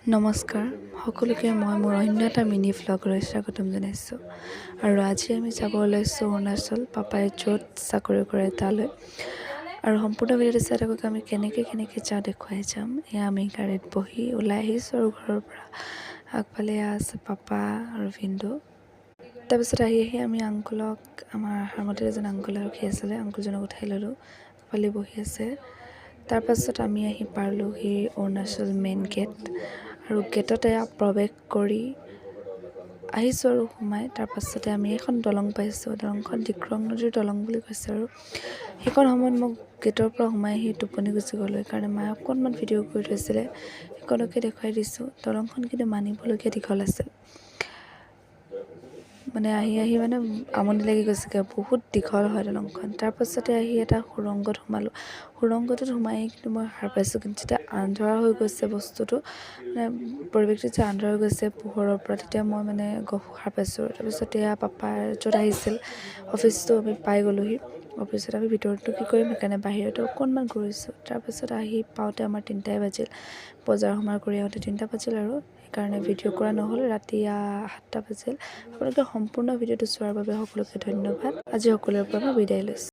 নমস্কাৰ সকলোকে, মই মোৰ অন্য এটা মিনি ভ্লগলৈ স্বাগতম জনাইছোঁ। আৰু আজি আমি যাব ওলাইছোঁ অৰুণাচল, পাপাই য'ত চাকৰি কৰে তালৈ। আৰু সম্পূৰ্ণ ভিডিঅ'টো চাই থাকক, আমি কেনেকৈ কেনেকৈ যাওঁ দেখুৱাই যাম। এয়া আমি গাড়ীত বহি ওলাই আহিছোঁ আৰু ঘৰৰ পৰা আগফালে এয়া আছে পাপা আৰু ভিনদেউ। তাৰপিছত আহি আহি আমি আংকুলক, আমাৰ হাৰমতিত এজন আংকুল ৰখি আছিলে, আংকুলজনক উঠাই ল'লোঁ, আগফালে বহি আছে। তাৰপাছত আমি আহি পালোহি অৰুণাচল মেইন গেট আৰু গেটতে প্ৰৱেশ কৰি আহিছোঁ আৰু সোমাই। তাৰপাছতে আমি এখন দলং পাইছোঁ। দলংখন ডিক্ৰং নদীৰ দলং বুলি কৈছে। আৰু সেইকণ সময়ত মোক গেটৰ পৰা সোমাই আহি টোপনি গুচি গ'লোঁ। সেইকাৰণে মায়ে অকণমান ভিডিঅ' কৰি থৈছিলে, সেইকণকে দেখুৱাই দিছোঁ। দলংখন কিন্তু মানিবলগীয়া দীঘল আছিল। মানে আহি আহি মানে আমনি লাগি গৈছেগৈ, বহুত দীঘল হয় দলংখন। তাৰপাছতে আহি এটা সুৰংগত সোমালোঁ। সুৰংগটোত সোমাই আহি কিন্তু মই সাৰ পাইছোঁ। কিন্তু যেতিয়া আন্ধাৰ হৈ গৈছে বস্তুটো, মানে পৰিৱেশটো যেতিয়া আন্ধাৰ হৈ গৈছে পোহৰৰ পৰা, তেতিয়া মই মানে সাৰ পাইছোঁ। তাৰপিছত এয়া পাপাৰ য'ত আহিছিল অফিচটো আমি পাই গ'লোহি। অফিচত আমি ভিতৰতনো কি কৰিম, সেইকাৰণে বাহিৰতে অকণমান ঘূৰিছোঁ। তাৰপাছত আহি পাওঁতে আমাৰ 3টাই বাজিল। বজাৰ সমাৰ কৰি আহোঁতে 3টা বাজিল আৰু সেইকাৰণে ভিডিঅ' কৰা নহ'ল। ৰাতি 7টা বাজিল। আপোনালোকে সম্পূৰ্ণ ভিডিঅ'টো চোৱাৰ বাবে সকলোকে ধন্যবাদ। আজি সকলোৰে পৰা মই বিদায় লৈছোঁ।